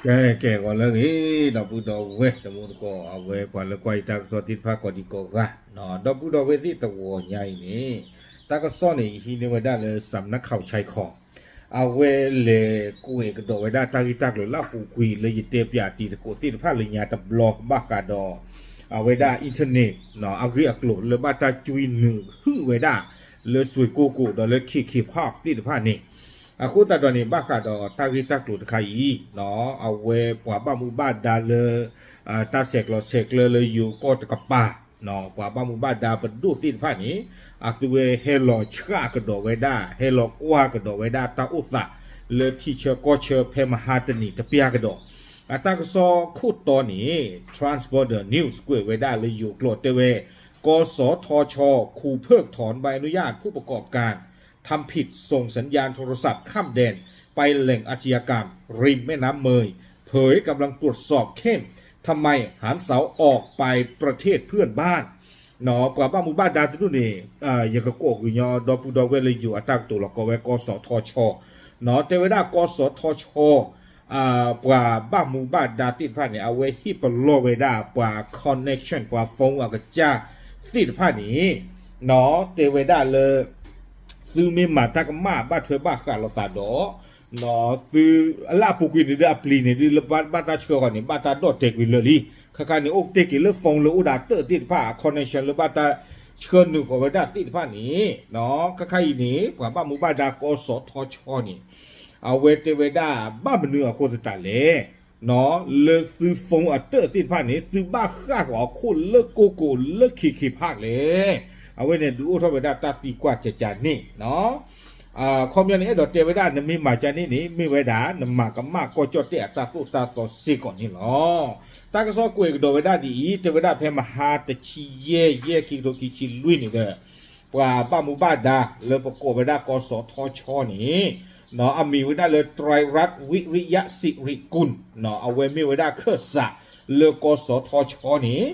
ကဲ ကဲ ဂီၤလၢအဂ့ၤ ဒီပုၢ်ဒီဝဲၢ်တံၤသကိး အဝဲပှၤလၢကွၢ်ယတၢ်ကစီၣ်သ့ၣ်တဖၣ်ကိးဒံကိးဂၤ, ဒီပုၢ်ဒီဝဲၢ်သ့ၣ်တဂီၤညါအံၤန့ၣ်, တၢ်ကစီၣ်န့ၣ် ယဟံးန့ၢ်ဝဲဒၣ်လၢ စးနၢ်ခးဆဲခီ အဝဲလဲၤကွဲးကဒီးဝဲဒၣ်တၢ်ဂ့ၢ်တၢ်ကျိၤလၢအပူၤကွံာ်လၢယတဲပၠးတံၤသကိးသ့ၣ်တဖၣ်လၢညါတဘျီဘၣ်ဃးဒီး အဝဲဒၣ် internet အဂ့ၢ်အကျိၤလၢဘၣ်တၢ်ကွံနုာ်ဟုၣ်ဝဲဒၣ် လၢစွ့ၣ်ကိၣ်ကိၣ်ဒီးလၢ KK Park သ့ၣ်တဖၣ်န့ၣ်, အဃိသတးဒီးန့ၣ် ဘၣ်ဃးဒီးတၢ်ဂ့ၢ်တၢ်ကျိၤတခါအံၤ, အဝဲပှၤဘၣ်မူဘၣ်ဒါလၢ တၢ်ဆဲးကျိးဆဲးကျၢလၢယိၤကီၢ်တကပၤ, ပှၤဘၣ်မူဘၣ်ဒါပဒိၣ်သ့ၣ်တဖၣ်န့ၣ်, အသုဝဲဟဲလီၤဆှၣ်ကဒီးဝဲဒၣ် ဟဲလီၤကွၢ်ကဒီးဝဲဒၣ်တၢ်အိၣ်သး လၢထံဆၢကီၢ်ဆၢဖဲမဟါတနံၤတပျၢ်ကဒီး, အတၢ်ကစီၣ်ခိၣ်တီန့ၣ် Transborder News ကွဲးဝဲဒၣ်လၢယိၤကျိာ်တဲဝဲ, กสทช ขูเพิกถอนใบอนุญาตผู้ประกอบการ ทำผิดส่งสัญญาณโทรศัพท์ข้ามแดนไปแหล่งอาชญากรรมริมแม่น้ำเมย เผยกำลังตรวจสอบเข้ม ทำไมหันเสาออกไปประเทศเพื่อนบ้าน ပှၤဘၣ်မူဘၣ်ဒါတဒူၣ်န့ၣ်, ယကကိးကွံာ်ညီ ဒီပုၢ်ဒီဝဲၢ်လၢယိၤအတၢ်ကတိၤလီၤကိးဝဲ ကစထချ, တဲဝဲဒၣ် ကစထချ ပှၤဘၣ်မူဘၣ်ဒါသ့ၣ်တဖၣ်န့ၣ် အဝဲဟ့ၣ်ပလီၢ်ဝဲဒၣ်ပှၤ connection ပှၤ phone အကစၢ်သ့ၣ်တဖၣ်န့ၣ်, တဲဝဲဒၣ်လၢ သုမ့ၢ်မၤတၢ်ကမၣ်ဘၣ်ထွဲဘၣ်ဃးလိာ်သးဒီး သု လၢအပူၤကွံာ်န့ၣ်ဒီးအပျံၤန့ၣ်ဒီး လၢဘၣ်တၢ်ဆှၢဃီၤန့ၣ် ဘၣ်တၢ်ဒီၣ်တဲာ်ကွံာ်လၢာ်လံ. ခါခါန့ၣ် အိၣ်တ့ၢ်က့ၤလၢ phone လၢအိၣ်ဒီးအတၢၣ်သ့ၣ်တဖၣ် အ connection လၢဘၣ်တၢ်ဆှၢနုာ်ဃီၤဝဲဒၣ်သ့ၣ်တဖၣ်န့ၣ်, ခါခါအံၤန့ၣ် ပှၤဘၣ်မူဘၣ်ဒါ ကစထချ န့ၣ် အဝဲတဲဝဲဒၣ် ဘၣ်မနုၤအဃိသတးလဲၣ် လၢသု phone အတၢၣ်သ့ၣ်တဖၣ်န့ၣ် သုဘၣ်ဃၣ်ဃီၤအခိၣ်လၢကိၢ်ကိၢ်လၢ KK Park လဲၣ်. အဝဲန့ၣ်ဒုးအိၣ်ထီၣ်ဝဲဒၣ်တၢ်သံကွၢ်ကကန့ၣ်, အခီပညီန့ၣ် အဲၣ်ဒိးတဲဝဲဒၣ် နမ့ၢ်မၤကန့ၣ်န့ၣ် မ့ၢ်ဝဲဒၣ် နမၤကမၣ်ကီၢ်ကၠီၣ်တဲၣ်အတၢ်သိၣ်တၢ်သီစ့ၢ်ကီးန့ၣ်လီၤ. တၢ်ကစီၣ်ကွဲးကဒီးဝဲဒၣ်ဒ်အံၤ, တဲဝဲဒၣ်ဖဲမဟါတဆံယဲၢ် ယဲၢ် ခံကထိခံဆံလွံၢ်န့ၣ်ဒီး ပှၤဘၣ်မူဘၣ်ဒါလၢပကိးဝဲဒၣ် ကစထချ န့ၣ်, အမံၤဝဲဒၣ်လၢ ไตรรัตน์ วิริยะสิริกุล အဝဲမ့ၢ်ဝဲဒၣ်ခၢၣ်စးလၢ ကစထချ န့ၣ်,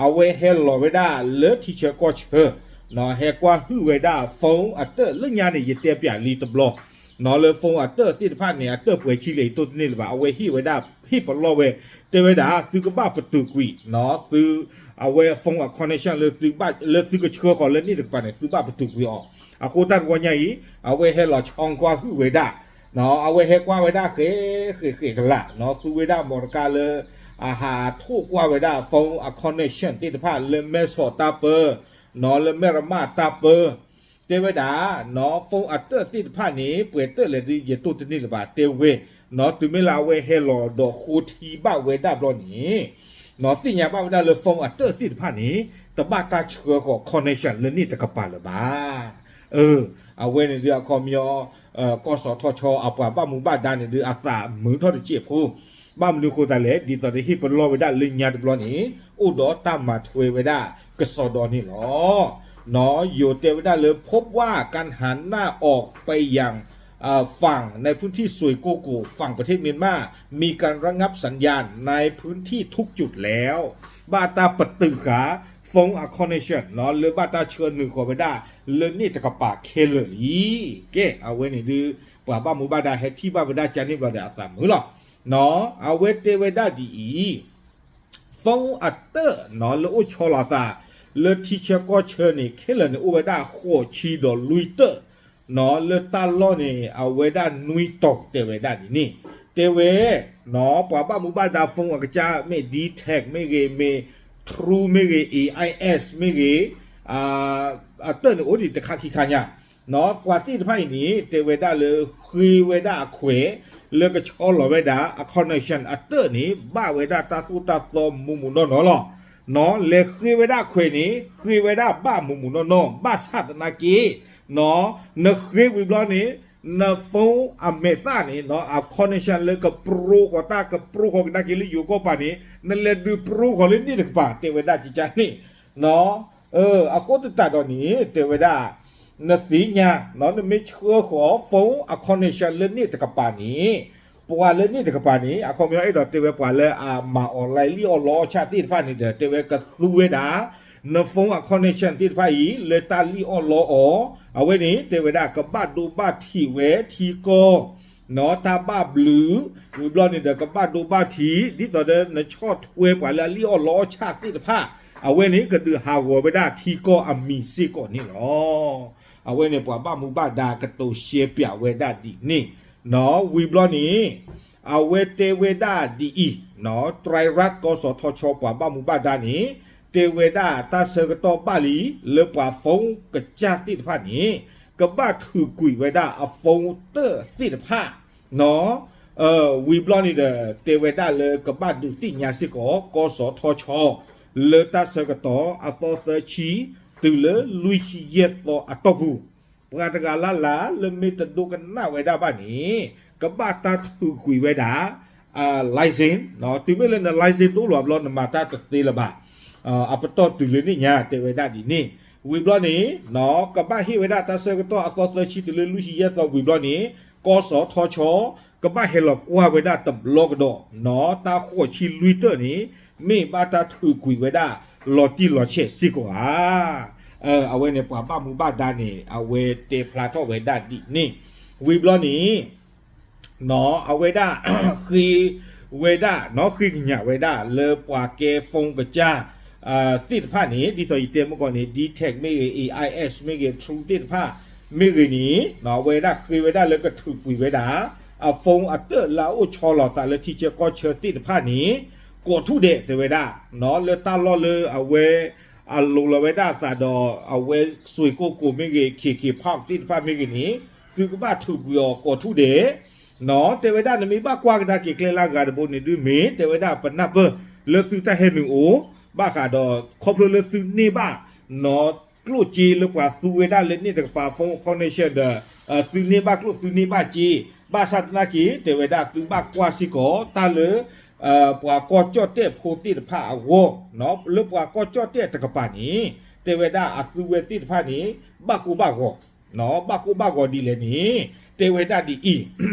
အဝဲဟဲလီၤဝဲဒၣ်လၢထံဆၢကီၢ်ဆၢ, ဟဲကွၢ်ဟုၣ်ဝဲဒၣ် phone အတၢၣ်လၢညါန့ၣ် ယတဲပၠးလံတဘျီ, လၢ phone အတၢၣ်သ့ၣ်တဖၣ်န့ၣ် အတၢၣ်ပှဲၤဆံလဲၣ် ယတိၢ်တန့ၢ်လၢၤဘၣ်, အဝဲဟ့ၣ်ဝဲဒၣ် ဟ့ၣ်ပလီၢ်ဝဲ, တဲဝဲဒၣ် သုကဘၣ်ပတုာ်ကွံာ် သု အဝဲ phone အ connection လၢသုကဆှၢဃီၤလၢန့ၣ်တကပၤန့ၣ် သုဘၣ်ပတုာ်ကွံာ်အီၤ, အဃိတၢ်တဝီညါအံၤ အဝဲဟဲလီၤဆီကွၢ်ဟုၣ်ဝဲဒၣ်, အဝဲဟဲကွၢ်ဝဲဒၣ်ဃဲးဃဲးဃဲးကလး, သူဝဲဒၣ်မီတကါလၢ အဟးထိၣ်ကွၢ်ဝဲဒၣ် phone အ connection သ့ၣ်တဖၣ်လၢမဲဆီးတၢ်ပၢ, လၢမဲၢ်ရမၣ်တၢ်ပၢ, တဲဝဲဒၣ် phone အတၢၣ်သ့ၣ်တဖၣ်န့ၣ် ပှဲၤတၢၣ်လဲၣ်ဒုး ယတိၢ်တန့ၢ်လၢၤဘၣ် တဲဝဲ, တုၤမ့ၢ်လၢအဝဲဟဲလီၤဒီးဃိထံဘၣ်ဝဲဒၣ်ဘျီန့ၣ်, သ့ၣ်ညါဘၣ်ဝဲဒၣ်လၢ phone အတၢၣ်သ့ၣ်တဖၣ်န့ၣ် တဘၣ်တၢ်ဆှၢဃီၤ connection လၢန့ၣ်တကပၤလၢၤဘၣ်. အဝဲန့ၣ်ဒုးအခီပညီ ကီၢ်စီၤထီၣ်ဆီ အပှၤဘၣ်မူဘၣ်ဒါန့ၣ်ဒုးအသးမုာ်ထီၣ်တစဲးဖိ, ဘၣ်မနုၤဃိသတးလဲၣ် ဒ်သိးဒီးဟ့ၣ်ပလီၢ်ဝဲဒၣ်လၢညါတဘျီန့ၣ် အိၣ်ဒီးတၢ်မၤထွဲဝဲဒၣ်ကစီဒီန့ၣ်လီၤ. ယိၤတဲဝဲဒၣ်လၢ พบว่าการหันหน้าออกไปยัง ฝั่งในพื้นที่ซวยโกโกฝั่งประเทศเมียนมา มีการระงับสัญญาณในพื้นที่ทุกจุดแล้ว ဘၣ်တၢ်ပတုာ်ဃာ် phone အ connection လၢဘၣ်တၢ်ဆှၢနုာ်ဃီၤဝဲဒၣ် လၢန့ၣ်တကပၤခဲလၢာ်လံ. ကဲ အဝဲန့ၣ်ဒုး ပှၤဘၣ်မူဘၣ်ဒါဟဲထံၣ်ဘၣ်ဝဲဒၣ်ကန့ၣ်ဘျီဒီးအသးမုာ်လီၤ. အဝဲတဲဝဲဒၣ်ဒ်အံၤ phone အတၢၣ် လၢအိၣ်ဆီလီၤသး လၢထံဆၢကီၢ်ဆၢန့ၣ် ခဲလၢာ်န့ၣ်အိၣ်ဝဲဒၣ်ဃိးဆံဒီးလွံၢ်တၢၣ်, လၢတၢ်လီၢ်န့ၣ် အဝဲဒၣ်နွံတီၤတဲဝဲဒၣ်ဒ်န့ၣ်, တဲဝဲ ပှၤဘၣ်မူဘၣ်ဒါ phone အကစၢ် မ့ၢ် D-Tech မ့ၢ်ဂ့ၤ မ့ၢ် True မ့ၢ်ဂ့ၤ A I S မ့ၢ်ဂ့ၤ အတၢၣ်န့ၣ်အိၣ်ဒံးတခါခံခါညါ, ပှၤသ့ၣ်တဖၣ်အံၤန့ၣ် တဲဝဲဒၣ်လၢဃ့ဝဲဒၣ်အခွဲး လၢကဆီလီၤဝဲဒၣ် အ connection အတၢၣ်န့ၣ် ဘၣ်ဝဲဒၣ်တၢ်သိၣ်တၢ်သီမူးမူးနီၢ်နီၢ်လီၤ. လဲၤဃ့ဝဲဒၣ်အခွဲးန့ၣ် ဃ့ဝဲဒၣ်ဘၣ်မူးမူးနီၢ်နီၢ် ဘၣ်ဆၣ်သနာ်က့ နဃ့ဝံၤဘျီန့ၣ် န phone အမဲာ်သၣ်န့ၣ် အ connection လၢကပြိဃီၤတၢ်ကပြိဃီၤကဒါက့ၤလၢယိၤကီၢ်ပၤန့ၣ် နလဲၤဒုးပြိဃီၤလၢန့ၣ်တကပၤ တဲဝဲဒၣ်ကကန့ၣ် အဃိသတးဒီးန့ၣ် တဲဝဲဒၣ် နသ့ၣ်ညါ နမ့ၢ်ဆှၢဃီၤ phone အ connection လၢန့ၣ်တကပၤန့ၣ် ပှၤလၢန့ၣ်တကပၤန့ၣ် အခီပညီအဲၣ်ဒိးတဲဝဲပှၤလၢအမၤ online လံၣ်အီၣ်လီအီၣ်ဆၣ်သ့ၣ်တဖၣ်န့ၣ်ဒီး တဲဝဲကသူဝဲဒၣ် န phone အ connection သ့ၣ်တဖၣ်အံၤ လၢတၢ်လံၣ်အီၣ်လီအီၤ အဝဲန့ၣ် တဲဝဲဒၣ်ကဘၣ်ဒိဘၣ်ထံးဝဲထံကီၢ် တၢ်ဘၣ်ဘျုး, ဝံၤဘျီန့ၣ်ဒီးကဘၣ်ဒိဘၣ်ထံး ဒ်သိးဒီးနဆီၣ်ထွဲပှၤလၢအလံၣ်အီၣ်လီအီၣ်ဆၣ်သ့ၣ်တဖၣ်, အဝဲန့ၣ်ကဒုးဟးဂီၤဝဲဒၣ်ထံကီၢ်အမံၤစ့ၢ်ကီးန့ၣ်လီၤ. အဝဲန့ၣ်ပှၤဘၣ်မူဘၣ်ဒါကတိၤရှဲပၠးဝဲဒၣ်ဒ်န့ၣ်, ဝံၤဘျီန့ၣ် အဝဲတဲဝဲဒၣ်ဒ်အံၤ, တြဲရၣ် ကီၢ်စီၤထီဆီ ပှၤဘၣ်မူဘၣ်ဒါန့ၣ် တဲဝဲဒၣ်တၢ်ဆၢကတီၢ်ဘၣ်လံ လၢပှၤ phone ကစၢ်သ့ၣ်တဖၣ်န့ၣ် ကဘၣ်ထုးကွံာ်ဝဲဒၣ်အ phone တၢၣ်သ့ၣ်တဖၣ် ဝံၤဘျီန့ၣ်ဒီး တဲဝဲဒၣ်လၢကဘၣ်ဒုးသ့ၣ်ညါစ့ၢ်ကီး ကီၢ်စီၤထီဆီ လၢတၢ်ဆၢကတီၢ်အသီသၢဆံ တုၤလၢလွံၢ်ဆံယဲၢ်သီအတီၢ်ပူၤ, ပှၤတဂၤလၢ်လၢ်လၢမ့ၢ်တဒိကနၣ်ဝဲဒၣ်ဘၣ်န့ၣ် ကဘၣ်တၢ်ထုးကွံာ်ဝဲဒၣ် license, တုၤမ့ၢ်လၢန license ဒိၣ်လီၤဘျီ နမၤတၢ်တသ့လၢၤဘၣ်, အပတီၢ်တုၤလၢန့ၣ်ညါ တဲဝဲဒၣ်ဒ်န့ၣ်, ဝံၤဘျီန့ၣ် ကဘၣ်ဟ့ၣ်ဝဲဒၣ်တၢ်ဆၢကတီၢ်အသီသၢဆံတုၤလၢလွံၢ်ဆံယဲၢ်သီဝံၤဘျီန့ၣ် ကီၢ်စီၤထီဆီ ကဘၣ်ဟဲလီၤကွၢ်ဝဲဒၣ်တဘျီကဒီး, တၢ်ဃိးဆံလွံၢ်တၢၣ်န့ၣ် မ့ၢ်ဘၣ်တၢ်ထုးကွံာ်ဝဲဒၣ် လီၤတံၢ်လီၤဆဲးစ့ၢ်ကီးဧါ. အဝဲန့ၣ်ပှၤဘၣ်မူဘၣ်ဒါန့ၣ် အဝဲတဲဖျါထီၣ်ဝဲဒၣ်ဒ်န့ၣ်, ဝံၤဘျီန့ၣ် အဝဲဒၣ် ဃ့ဝဲဒၣ် ဃ့ကညးဝဲဒၣ်လၢပှၤကဲ phone ကစၢ် သ့ၣ်တဖၣ်န့ၣ် ဒ်သိးယတဲမုၢ်ကီၢ်န့ၣ် DTAC မ့ၢ်ဂ့ၤ AIS မ့ၢ်ဂ့ၤ True သ့ၣ်တဖၣ် မ့ၢ်ဂ့ၤန့ၣ် အဝဲဒၣ်ဃ့ဝဲဒၣ်လၢကထုးကွံာ်ဝဲဒၣ် အ phone အတၢၣ်လၢအအိၣ်ဆီလီၤသးလၢထံဆၢကီၢ်ဆၢသ့ၣ်တဖၣ်န့ၣ် ကိးထူၣ်ဒဲး တဲဝဲဒၣ် လၢတၢ်လီၢ်လၢအဝဲ အလိၤလီၤဝဲဒၣ်အသးဒီး အဝဲစွ့ၣ်ကိၢ်ကိၣ်မ့ၢ်ဂ့ၤ KK Park သ့ၣ်တဖၣ်မ့ၢ်ဂ့ၤန့ၣ် သုကဘၣ်ထုးကွံာ်အီၤကိးထူၣ်ဒဲး တဲဝဲဒၣ် နမ့ၢ်ဘၣ်ကွၢ်ကဒါက့ၤကျဲလၢအဂၤတဘိန့ၣ်ဒုးမ့ၢ် တဲဝဲဒၣ်ပနၢ်ပၢၢ်လၢသုတၢ်ဟဲနုာ်အိၣ် ဘၣ်ဃးဒီးခီဖျိလၢသုန့ၢ်ဘၣ် ကျိၣ်စ့လၢပှၤသူဝဲဒၣ်လၢန့ၣ်တကပၤ phone connection ဒီး သုန့ၢ်ဘၣ်ကျိၣ်သုန့ၢ်ဘၣ်စ့ ဘၣ်ဆၣ်သနာ်က့ တဲဝဲဒၣ်သုဘၣ်ကွၢ်စ့ၢ်ကီးတၢ်လၢ ပှၤကီၢ်ကၠီၣ်တဲၣ်ဖိသ့ၣ်တဖၣ်အဂီၢ် လၢပှၤကီၢ်ကၠီၣ်တဲၣ်တကပၤန့ၣ် တဲဝဲဒၣ်အသူဝဲသ့ၣ်တဖၣ်န့ၣ် ဘၣ်ကိၢ်ဘၣ်ဂီၤ ဘၣ်ကိၢ်ဘၣ်ဂီၤဒ်လဲၣ်န့ၣ် တဲဝဲဒၣ်ဒ်အံၤ,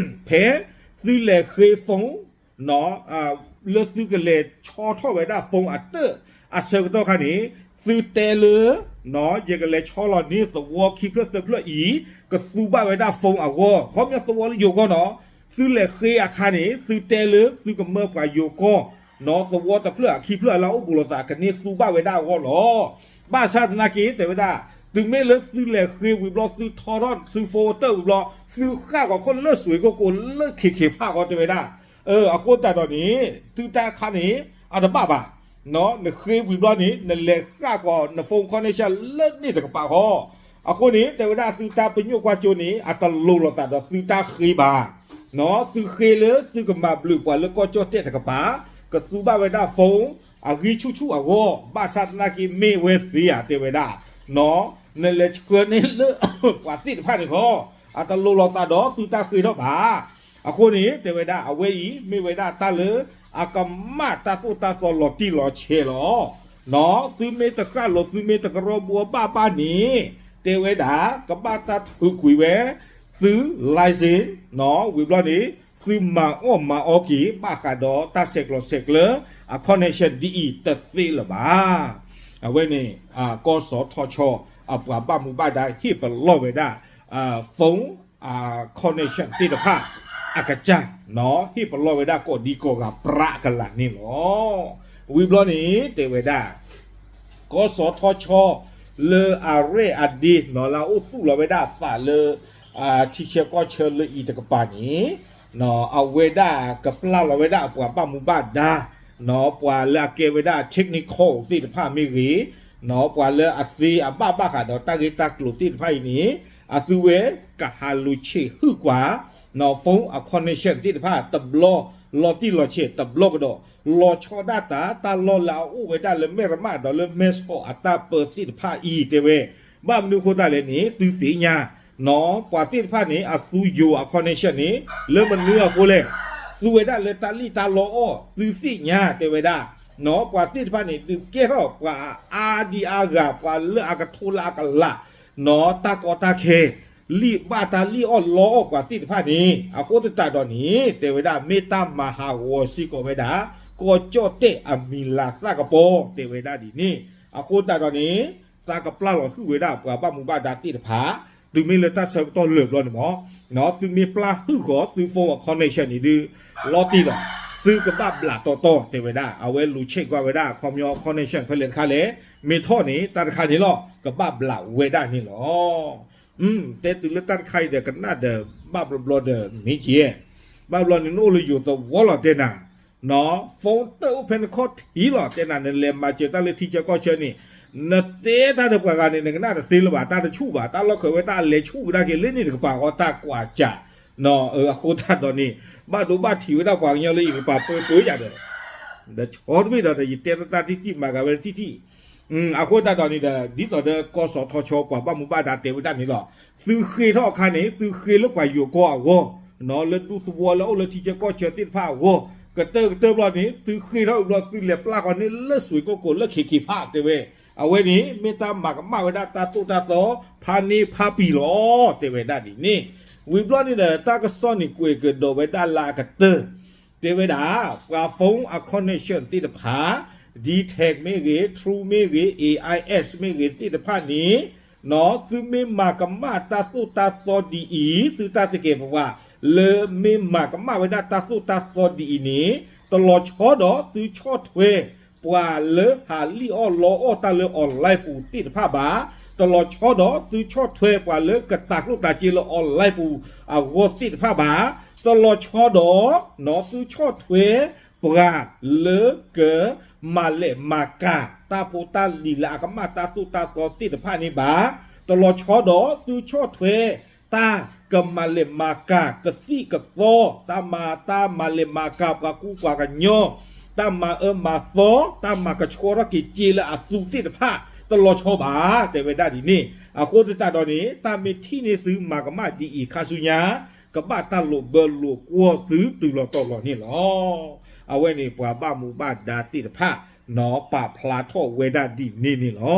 ဖဲသုလဲၤဃ့ phone လၢသုကလဲၤဆီထီၣ်ဝဲဒၣ် phone အတၢၣ်အဆၢကတီၢ်ခါန့ၣ် သုတဲလၢ ယကလဲၤဆီလီၤန့ၢ်သဝီခံဖျၢၣ်သၢဖျၢၣ်အံၤ ကသူဘၣ်ဝဲဒၣ် phone အဂီၢ် ခီပညီသဝီလၢယိၤကီၢ်နီၤ သုလဲၤဃ့အခါန့ၣ် သုတဲလၢသုကမၢပှၤယိၤကီၢ် သဝီတဖျၢၣ်အခံဖျၢၣ်အလၢအအိၣ်ဘူးလိာ်သး ကန့ၢ်သူဘၣ်ဝဲဒၣ်အဂီၢ်လီၤ. ဘၣ်ဆၣ်သနာ်က့ တဲဝဲဒၣ် တုၤမ့ၢ်လၢသုလဲၤဃ့ဝံၤဘျီ သုထီထီၣ်သု phone တၢၣ်ဝံၤဘျီ သုဃၣ်ဂီၤခိၣ်လၢစွ့ၤကိၢ်ကိၢ်လၢ KK Park အဂီၢ် တဲဝဲဒၣ် အဃိသတးဒီးန့ၣ် သုတၢ်ခါန့ၣ် အတဘၣ်ဘၣ်. နဃ့ဝံၤဘျီန့ၣ် နလဲၤဃၣ်ကီးန phone connection လၢန့ၣ်တကပၤဃီ အဃိန့ၣ် တဲဝဲဒၣ်သုတၢ်ပညိၣ်ကွၢ်ကၠိန့ၣ် အတလိၤလိာ်သးဒီးသုတၢ်ဃ့ဘၣ်. သုဃ့လၢသုကမၤဘျုးပှၤလၢကီၢ်ကၠီၣ်တဲၣ်တကပၤ ကသူဘၣ်ဝဲဒၣ် phone အဂံၢ်ဆူၣ်ဆူၣ်အဂီၢ် ဘၣ်ဆၣ်သနာ်က့မ့ၢ်ဝဲသ့ဧါ တဲဝဲဒၣ် နလဲၤဆှၢန့ၢ်လၢ ပှၤသ့ၣ်တဖၣ်န့ၣ်ဃီ အတလိၤလိာ်သးဒီးသုတၢ်ဃ့ထီၣ်ဘၣ်. အဃိန့ၣ် တဲဝဲဒၣ် အဝဲအံၤ မ့ၢ်ဝဲဒၣ်တၢ်လၢ အကမၣ်တၢ်သိၣ်တၢ်သီလီၤတံၢ်လီၤဆဲးလီၤ. သုမ့ၢ်တဃၣ်လိာ် သုမ့ၢ်တကရီဘိဘၣ်ဘၣ်န့ၣ် တဲဝဲဒၣ် ကဘၣ်တၢ်ထုးကွံာ်ဝဲ သု license ဝံၤဘျီန့ၣ် သုမၤအီၣ်မၤအီက့ၤ ဘၣ်ဃးဒီးတၢ်ဆဲးကျိးဆဲးကျၢ အ connection ဒ်အံၤတသ့လၢၤဘၣ်. အဝဲန့ၣ် ကီၢ်စီၤထီၣ်ဆီ အပှၤဘၣ်မူဘၣ်ဒါဟ့ၣ်ပလီၢ်ဝဲဒၣ် phone connection သ့ၣ်တဖၣ် အကစၢ် ဟ့ၣ်ပလီၢ်ဝဲဒၣ်ကိးဒံကိးဂၤပြးကလာ်န့ၣ်လီၤ. ဝံၤဘျီန့ၣ် တဲဝဲဒၣ် ကီၢ်စီၤထီၣ်ဆီ လၢအရဲၣ်အဒ့ လၢအအိၣ်သူၣ်လီၤဝဲဒၣ်အသးလၢ ထံဆၢကီၢ်ဆၢလၢအံၤတကပၤန့ၣ် အဝဲဒၣ်ကပျၢ်လီၤဝဲဒၣ်အပှၤဘၣ်မူဘၣ်ဒါ ပှၤလၢအကဲဝဲဒၣ် technical သ့ၣ်တဖၣ်မ့ၢ်ဂ့ၤ ပှၤလၢအသ့အဘၣ်ဘၣ်ဃးဒီးတၢ်ဂ့ၢ်တၢ်ကျိၤသ့ၣ်တဖၣ်အံၤန့ၣ် အသုဝဲကဟးလူၤဆံးဟုၣ်ကွၢ် phone အ connection သ့ၣ်တဖၣ်တဘျီ လီၤတံၢ်လီၤဆဲးတဘျီကဒီး လီၤဆီဒၣ်တၢ် တၢ်လီၢ်လၢအအိၣ်ဝဲဒၣ်လၢမဲၢ်ရမၣ်ဒီးလၢမဲၢ်ဆီးအတၢ်ပၢသ့ၣ်တဖၣ်အံၤ တဲဝဲ ဘၣ်မနုၤအဃိသတးလဲၣ်န့ၣ် သုသ့ၣ်ညါ ပှၤသ့ၣ်တဖၣ်န့ၣ် အသူယိၤအ connection န့ၣ် လၢမနုၤအဃိလဲၣ် သူဝဲဒၣ်လၢတၢ်လံၣ်တၢ်လီအီၣ် သုသ့ၣ်ညါ တဲဝဲဒၣ် ပှၤသ့ၣ်တဖၣ်န့ၣ် ဒုးကဲထီၣ်ပှၤအါဒံအါဂၤ ပှၤလၢအကထိလၢအကလး တၢ်ကီတၢ်ခဲ လံၣ်ဘၣ်တၢ်လံၣ်အီၣ်လီအီၣ်ပှၤသ့ၣ်တဖၣ်န့ၣ် အဃိသတးဒီးန့ၣ် တဲဝဲဒၣ် မ့ၢ်တၢ်မၤဟးဂီၤစ့ၢ်ကီးဝဲဒၣ် ကီၢ်ကၠီၣ်တဲၣ်အမံၤလၤသၣ်ကပီၤ တဲဝဲဒၣ်ဒ်န့ၣ် အဃိသတးဒီးန့ၣ် သးကပျၢ်လီၤဟုၣ်ဝဲဒၣ်ပှၤဘၣ်မူဘၣ်ဒါသ့ၣ်တဖၣ် သုမ့ၢ်လၢတၢ်ဆၢကတီၢ်လၢာ်ဘျီန့ၣ်မ့ၢ်, သုမ့ၢ်ပျၢ်ဟုၣ်ဃီၤသု phone အ connection န့ၣ်ဒုး လီၤတံၢ်လီၤ. သုကဘၣ်ဘျးတီတီတဲဝဲဒၣ်, အဝဲလူၤ check ကွၢ်ဝဲဒၣ် ခီပညီ connection ဖဲလဲၣ်တခါလဲၣ်, မ့ၢ်ထီၣ်န့ၣ် တၢ်တခါန့ၣ်လီၤ, ကဘၣ်ဘျးဝဲဒၣ်န့ၣ်လီၤ. တဲသုလၢတၢ်တခါအံၤဒီး ကနၣ်ဒီးဘၣ်ဘျီဘျီဒီးမ့ၢ်က့ၤ, ဘၣ်ဘျီန့ၣ်နအိၣ်လၢယိၤသဝီလီၤတဲနၤ phone တအိၣ်ဖဲနခီၣ်ထံးလီၤ တဲနၤ နလဲၤမၤစၢၤတၢ်လၢထံဆၢကီၢ်ဆၢန့ၣ်, နတဲတၢ်ဒီးပှၤဂၤန့ၣ် နကနၣ်တသ့လၢၤဘၣ်, တၢ်တဆူၣ်ဘၣ်, တၢ်လီၢ်ခၢးဝဲတၢ်လဲၤဆူၣ်ကဒါက့ၤလၢန့ၣ်တကပၤဃီ တၢ်ကွၢ်စး, အဃိသတးဒီးန့ၣ် ဘၣ်ဒိဘၣ်ထံးဝဲဒၣ်ပှၤကညီလၢယကပၤပၢပၢယၤဒီး ဒီးဆီတဘ့ၣ်ဒီး ယတဲတၢ်တၢ်ထံၣ်ထံၣ် မၤဂၤဝဲတထံၣ်ထံၣ်, အဃိသတးဒီးန့ၣ်ဒီး ဒ်သိးဒီးကီၢ်စီၤထီဆီပှၤဘၣ်မူဘၣ်ဒါတဲဝဲဒၣ်န့ၣ်လီၤ. သုဃ့ထီၣ်အခါန့ၣ် သုဃ့လၢပှၤယိၤကီၢ်အဂီၢ်, လၢဒူသဝီလၢအိၣ်လၢထံဆၢကီၢ်ဆၢသ့ၣ်တဖၣ်အဂီၢ်, ကတၢၢ်ကတၢၢ်ဘျီန့ၣ် သုဃ့ထီၣ်ဘျီ သုလဲၤပျၢ်ဃီန့ၣ်လၢစွ့ၤကိၣ်ကိၤလၢ ခ့ခ့ဖး တဲဝဲ, အဝဲန့ၣ် မ့ၢ်တၢ်မၤကမၣ်ဝဲဒၣ်တၢ်သိၣ်တၢ်သီ ဖါန့ၢ်ဖါပံၤလီၤ တဲဝဲဒၣ်ဒ်န့ၣ်, ဝံၤဘျီန့ၣ်ဒီး တၢ်ကစီၣ်န့ၣ်ကွဲးကဒီးဝဲဒၣ်လၢအကတၢၢ် တဲဝဲဒၣ် ပှၤ phone အ connection သ့ၣ်တဖၣ် DTAC မ့ၢ်ဂ့ၤ, True မ့ၢ်ဂ့ၤ, AIS မ့ၢ်ဂ့ၤသ့ၣ်တဖၣ်န့ၣ်, သုမ့ၢ်မၤကမၣ်တၢ်သိၣ်တၢ်သီဒ်အံၤ သုတၢ်သကဲးပဝး လၢမ့ၢ်မၤကမၣ်ဝဲဒၣ်တၢ်သိၣ်တၢ်သီဒ်အံၤန့ၣ် တလီၤဆီဒီးသုဆီၣ်ထွဲ ပှၤလၢဟးလံၣ်အီၣ်လီအီၣ်တၢ်လၢ online ပူၤသ့ၣ်တဖၣ်ဘၣ်, တလီၤဆီဒီးသုဆီၣ်ထွဲပှၤလၢကတၤကျိၣ်တၤစ့လၢ online ပူၤအဂီၢ်သ့ၣ်တဖၣ်ဘၣ်, တလီၤဆီဒီး သုဆီၣ်ထွဲ ပှၤလၢကမၤလဲၢ်မၤကၤ တၢ်ဖိတၢ်လံၤလၢအကမၣ်တၢ်သိၣ်တၢ်သီသ့ၣ်တဖၣ်န့ၣ်ဘၣ်, တလီၤဆီဒီးသုဆီၣ်ထွဲ တၢ်ကမၤလဲၢ်မၤကၤကသံၣ်ကသီ တၢ်မၤတၢ်မၤလဲၢ်မၤကၤပှၤကူပှၤကညီ, တၢ်မၤအၢမၤသီ, တၢ်မၤကဆှီထီၣ်က့ၤစ့လၢအသူသ့ၣ်တဖၣ် တလီၤဆီဘၣ် တဲဝဲဒၣ်ဒ်န့ၣ်, အဃိသတးဒီးန့ၣ် တၢ်မ့ၢ်ထံၣ်န့ၢ်သုမၤကမၣ်ဒ်အံၤခါဆူညါ ကဘၣ်တၢ်လိာ်ဘၢလိာ်ကွီၢ်သုတုၤလီၤတီၤလီၤန့ၣ်လီၤ. အဝဲန့ၣ်ပှၤဘၣ်မူဘၣ်ဒါသ့ၣ်တဖၣ် ပာ်ဖျါထီၣ်ဝဲဒၣ်ဒ်န့ၣ်န့ၣ်လီၤ.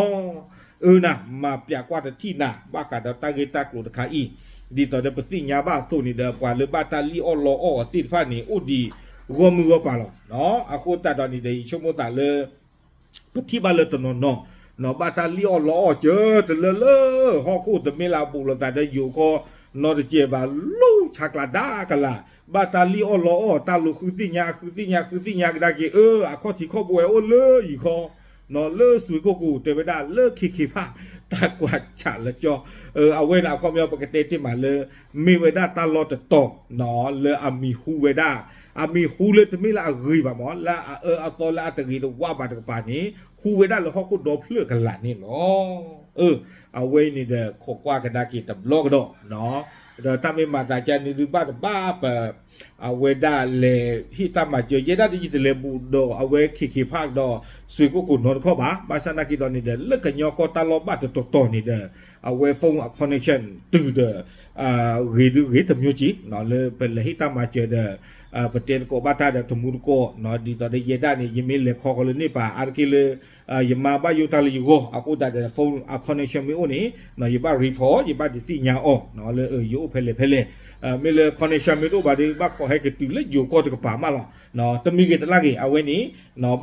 အၢနၤ မၤပျးကွၢ်တထံၣ်နၤ ဘၣ်ဃးဒီးတၢ်ဂ့ၢ်တၢ်ကျိၤတခါအံၤ, ဒ်သိးဒီးပသ့ၣ်ညါဘၣ်အသိးန့ၣ်ဒီး ပှၤလၢဘၣ်တၢ်လံၣ်အီၣ်လီအီၣ်အီၤသ့ၣ်တဖၣ်န့ၣ် အိၣ်ဒံးဂီၢ်မုၢ်ဂီၢ်ပၤလီၤ. အဃိသတးဒီးန့ၣ်ဒီး ယဆိကမိၣ်သးလၢ ပထံၣ်ဘၣ်လၢတနီၤနီၤ ဘၣ်တၢ်လံၣ်အီၣ်လီအီၣ်စၢၤတလၢလၢ ဟီၣ်ခိၣ်တမ့ၢ်လၢအဘူးလိာ်သးဒီးယိၤကီၢ်နီတစဲးဘၣ် လူၢ်ဆါကျးဒါကလၤ, ဘၣ်တၢ်လံၣ်အီၣ်လီအီၣ် တၢ်လူၤဃုသ့ၣ်ညါ ဃုသ့ၣ်ညါ ဃုသ့ၣ်ညါကဒါက့ၤ အၢ အခီၣ်ထံးခီၣ်ဘိဝဲအိၣ်လၢယံၤခီ လၢစွ့ၤကိၣ်ကိၤ တဲဝဲဒၣ်လၢခ့ခ့ဖး တၢ်ကွၢ်ဆၣ်လၢကၠီ, အဝဲန့ၣ်အခီပညီပကတဲတ့ၢ်မးလၢ မ့ၢ်ဝဲဒၣ်တၢ်လီၢ်တတီၤ လၢအမံၤဟူဝဲဒၣ်, အမံၤဟူလၢတမ့ၢ်လၢအဂ့ၤဘၣ်မး လၢအအၢအသီလၢအတဂ့ၤတဝါဘၣ်တကပၤန့ၣ် ဟူဝဲဒၣ်လၢဟီၣ်ခိၣ်ဒီဖျၢၣ်ကလာ်န့ၣ်လီၤ. အဝဲအံၤန့ၣ်ဒီး ခိးကွၢ်ကဒါက့ၤတဘျီကဒီး, ဒီးတၢ်မ့ၢ်မၤသးကါန့ၣ်ဒုးဘၣ်တဘၣ်ပ အဝဲဒၣ်လဲၤဟ့ၣ်တၢ်မၤစၢၤ ယဲဒၣ်ဒ်ယတလဲၤဘူးဒီးအဝဲခ့ခ့ဖးဒီး စွ့ၤကိၣ်ကိၤနီတခီဘၣ်. ဘၣ်ဆၣ်နာ်က့ဒီးန့ၣ်ဒီး လၢကညီကီၢ်တၢ်လီၢ်ဘၣ်တတီၤတီၤန့ၣ်ဒီး အဝဲ phone အ connection တုၤဒီး ဂ့ၤဒုဂ့ၤတမျိုးက့ၤ လၢပလဲၤဟ့ၣ်တၢ်မၤစၢၤဒီး ပတဲသကိးဘၣ်တၢ်ဒီးတမူတကိး ဒ်သိးဒီးယဲဒၣ်န့ၣ် ယမ့ၢ်လဲၤခီဃီလၢန့ၣ်ပၤ အါတက့ၢ်လၢ ယမါဘၣ်ယိၣ်တၢ်လၢယဂီၢ် အဃိသတးဒီး phone အ connection မ့ၢ်အိၣ်န့ၣ် ယဘၣ် report ယဘၣ်ဒုးသ့ၣ်ညါအီၤ လၢယအိၣ်ဖဲလဲၣ်ဖဲလဲၣ်, မ့ၢ်လၢ connection မ့ၢ်တအိၣ်ဘၣ်ဒီး ဘၣ်ခိးဟဲက့ၤတုၤလၢယိၤကီၢ်တကပၤမးလီၤ. တမံၤဂ့ၤတလၢ်ဂ့ၤ အဝဲန့ၣ်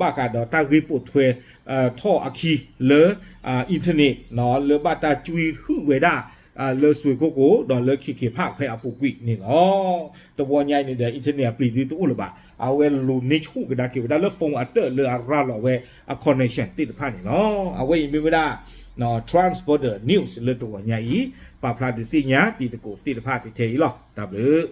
ဘၣ်ဃးဒီးတၢ်ဂ့ၢ်ပိာ်ထွဲ ထီၣ်အခံလၢ internet လၢဘၣ်တၢ်ကွံဟုၣ်ဝဲဒၣ် လၢစွ့ၤကိၣ်ကိၤ ဒီးလၢခ့ခ့ဖးဖဲအပူၤကွံာ်န့ၣ်လီၤ. တဝီညါအံၤန့ၣ်ဒီး internet အပျံၤဒုတအိၣ်လၢၤဘၣ်. အဝဲလူၤန့ၢ်ဆူၣ်ကဒါက့ၤဝဲဒၣ်လၢ phone အတၢၢ်လၢအရၤလီၤဝဲအ connection သ့ၣ်တဖၣ်န့ၣ်လီၤ. အဝဲအံၤမ့ၢ်ဝဲဒၣ် Trans Border News လၢတဝီညါအံၤ ပာ်ဖျါဒုးသ့ၣ်ညါတံၤသကိးသ့ၣ်တဖၣ်ထဲအံၤလီၤ. တၢ်ဘျုး